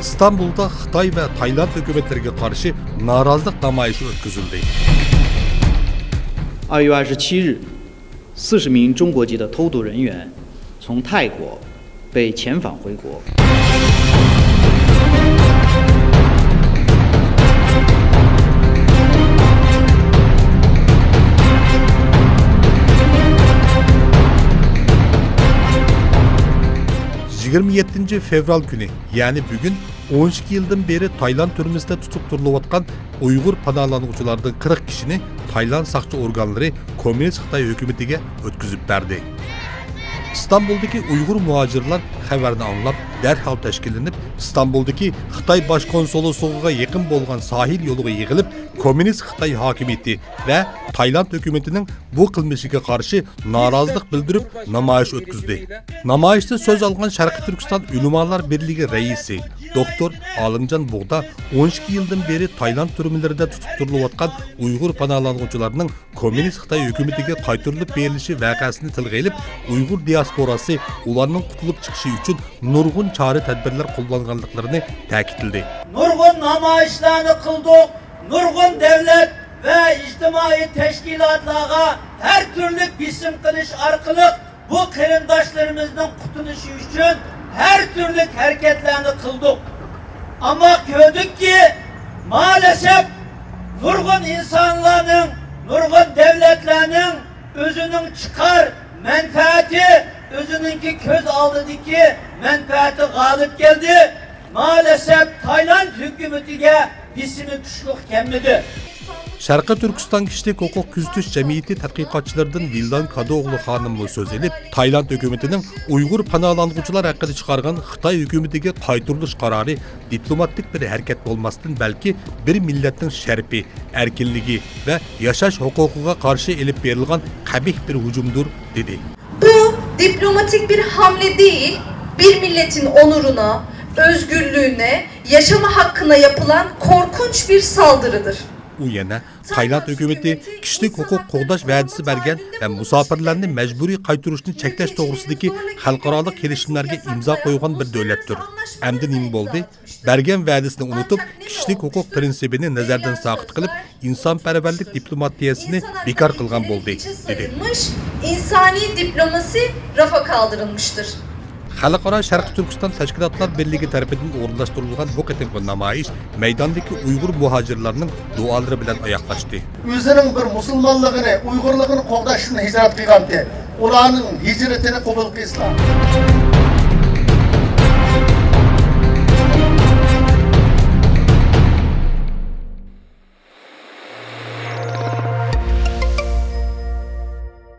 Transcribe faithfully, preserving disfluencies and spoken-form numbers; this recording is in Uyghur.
ئىستانبۇلدا خىتاي ۋە تايلاند ھۆكۈمەتلىرىگە قارشى نارازىلىق نامايىشى ئۆتكۈزۈلدى. 二月二十七日，四十名中国籍的偷渡人员从泰国被遣返回国。 يىگىرمە يەتتىنچى فېۋرال كۈنى، يەنى بۈگۈن، ئون ئىككى يىلدىن بېرى تايلاند تۈرمىسىدە تۇتۇپ تۇرۇلۇۋاتقان ئۇيغۇر پاناھلانغۇچىلاردىن قىرىق كىشىنى تايلاند ساقچى ئورگانلىرى كوممۇنىست خىتاي ھۆكۈمىتىگە ئۆتكۈزۈپ بەردى. ئىستانبۇلدىكى ئۇيغۇر مۇھاجىرلار خەۋەرنى ئاڭلاپ، دەرھال تەشكىللىنىپ، ئىستانبۇلدىكى خىتاي باش كونسۇللۇقىغا يېقىن بولغان ساھىل يولىغا يىغىلىپ، كوممۇنىست خىتاي ھاكىمىيىتى ۋە تايلاند ھۆكۈمىتىنىڭ بۇ قىلمىشىغا قارشى نارازىلىق بىلدۈرۈپ، نامايىش ئۆتكۈزدى. نامايىشتا سۆز ئالغان شەرقىي تۈركىستان ئۆلىمالار بىرلىكى رەئىسى دوكتور ئالىمجان بۇغدا ئون ئىككى يىلدىن بېرى تايلاند تۈرمىلىرىدە تۇتۇپ تۇرۇلۇۋاتقان ئۇيغۇر پاناھلانغۇچىلارنىڭ كوممۇنىست خىتاي ھۆكۈمىتىگە قايتۇرۇلۇپ بېرىلىشى ۋەقەسىنى تىلغا ئېلىپ، ئۇيغۇر دىياسپوراسى ئۇلارنىڭ قۇتۇلۇپ چىقىشى ئۈچۈن نۇرغۇن چارە-تەدبىرلەر قوللانغانلىقلىرىنى تەكىتلىدى. نۇرغۇن نامايىشلارنى قىلدۇق، نۇرغۇن دۆلەت ۋە ئىجتىمائىي تەشكىلاتلارغا ھەر تۈرلۈك بېسىم قىلىش ئارقىلىق بۇ قېرىنداشلىرىمىزنىڭ قۇتۇلۇشى ئۈچۈن ھەر تۈرلۈك ھەرىكەتلەرنى قىلدۇق. ئەمما كۆردۇقكى، مائەلەسەپ نۇرغۇن ئىنسانلارنىڭ، نۇرغۇن دۆلەتلەرنىڭ ئۆزىنىڭ چىقار مەنپەئەتى، ئۆزىنىڭكى كۆز ئالدىدىكى مەنپەئەتى غالىب كەلدى. مائەلەسەپ تايلاند ھۆكۈمىتىگە بېسىمى كۈچلۈك كەلمىدى. شەرقىي تۈركىستان كىشىلىك ھوقۇق كۆزىتىش جەمئىيىتى تەتقىقاتچىلىرىدىن ۋىلدان كادىئوغلۇ خانىممۇ سۆز ئېلىپ، تايلاند ھۆكۈمىتىنىڭ ئۇيغۇر پاناھلانغۇچىلار ھەققىدە چىقارغان خىتاي ھۆكۈمىتىگە قايتۇرۇلۇش قارارى دىپلوماتىك بىر ھەرىكەت بولماستىن، بەلكى بىر مىللەتنىڭ شەرىپى، ئەركىنلىكى ۋە ياشاش ھوقۇقىغا قارشى ئېلىپ بېرىلغان قەبىھ بىر ھۇجۇمدۇر، دېدى. Bu diplomatik bir hamle değil, bir milletin onuruna, özgürlüğüne, yaşama hakkına yapılan korkunç bir saldırıdır. ئۇ يەنە تايلاند ھۆكۈمىتى كىشىلىك ھوقۇق قوغداش ۋەدىسى بەرگەن ۋە مۇساپىرلارنى مەجبۇرىي قايتۇرۇشنى چەكلەش توغرىسىدىكى خەلقئارالىق كېلىشىملەرگە ئىمزا قويغان بىر دۆلەتتۇر. ئەمدى نېمە بولدى؟ بەرگەن ۋەدىسىنى ئۇنتۇپ، كىشىلىك ھوقۇق پىرىنسىپىنى نەزەردىن ساقىت قىلىپ، ئىنسانپەرۋەرلىك دىپلوماتىيەسىنى بىكار قىلغان بولدى، دېدى. İnsani diplomasi rafa kaldırılmıştır. خەلقئارا شەرقىي تۈركىستان تەشكىلاتلار بىرلىكى تەرىپىدىن ئورۇنلاشتۇرۇلغان بۇ قېتىمقى نامايىش مەيداندىكى ئۇيغۇر مۇھاجىرلارنىڭ دۇئالىرى بىلەن ئاياغلاشتى. ئۆزىنىڭ بىر مۇسۇلمانلىقىنى، ئۇيغۇرلۇقىنى قوغداشتىن ھىجرەت قىلغانتى. ئۇلارنىڭ ھىجرىتىنى قوبۇل قىلسىلا.